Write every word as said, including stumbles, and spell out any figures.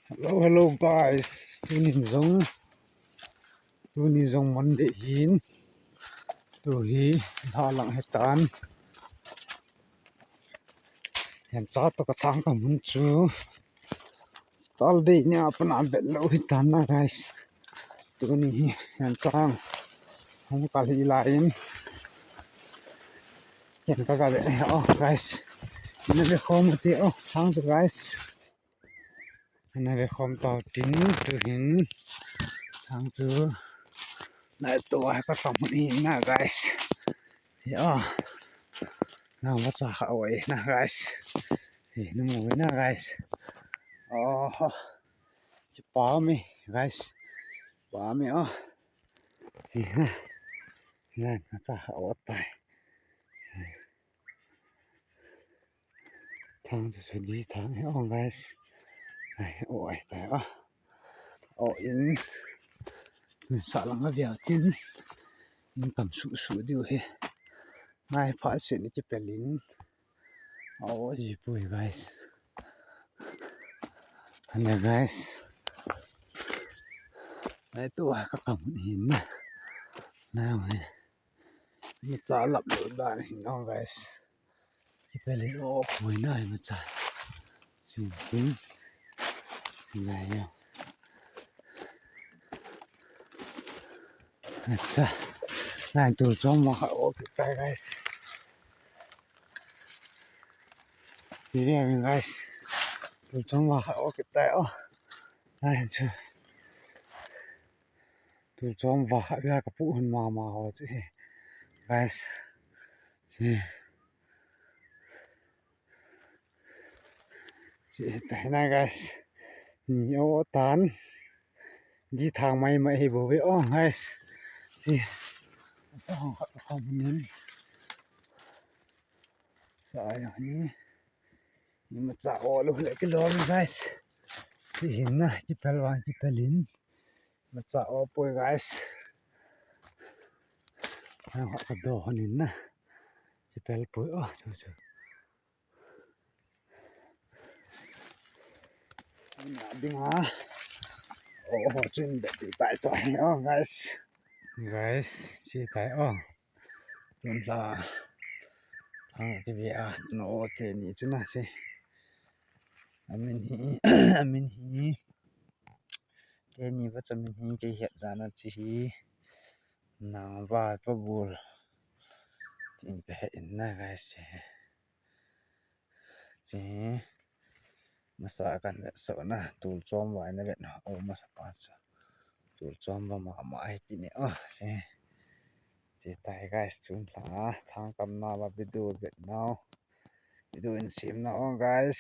Hello, hello guys. Tunin jong, tunin jong Monday hin. Tu hi lha lang hitan. Hian cha to ka thang ka mun chu. Stall day ni a pana bet lo hitan na guys. Tuni hi hian chang hung kal hi lai in. Hian ka ga le, oh guys. Na ve khom ti, oh, thang chu guys. Na ve khom tau tin tu hin thang chu. Na to ha ka thang hi na guys. Hi, oh. Na ma cha kha oi na guys. Hi, na mu na guys. Oh. Chi pa mi guys. Pa mi, oh. Hi, na. Na cha kha oi tai. Thang chu chu di thang hi, oh guys. Ai, oh, ai tai, oh. Oh, in. Sa lang a via tin. In tam su su diu hi. Ngai pha se ni chi pelin. Oh, ji pui guys. Ane guys. Nai tu ka kam hin na. Na, ni cha lap lo dan hin, oh guys. Chi pelin, oh, pui na hi ma cha. Sin tin. Na ya. Acha. Nai tu chom ma kha, oh, kitai guys. Ti ve guys. Tu chom ma kha, oh, kitai, oh. Nai chu. Tu chom va kha ka pu hun ma ma ho chu hi. Guys. Chi. Chi tai na guys. Ni o tan. Di thang mai mai hi bo ve, oh guys. Chi. Sa hong khat ka mun. Sa ai ni. Ni ma cha o lo le ki lo guys. Chi hin na, chi pel wa, chi pelin. Ma cha o poi guys. Ang ha ka do hon in na. Chi pel poi o chu chu. Na ding ha. O ho chun be ti tai to hi o guys. Guys, chi tai o. Tun la. Ang ti ve a no o te ni chu na si. Amin hi, amin hi. Teni va chamin hi kei het dan a chi hi. Nang va pa bul. Tin ka he in na guys. Chi. Masa kan le so na tul chom va na vet na o masa pa so. Tul chom va ma ma ai ti ne o. Chi. Chi tai guys chun la thang kam na va video vet nau. Video in sim na o guys.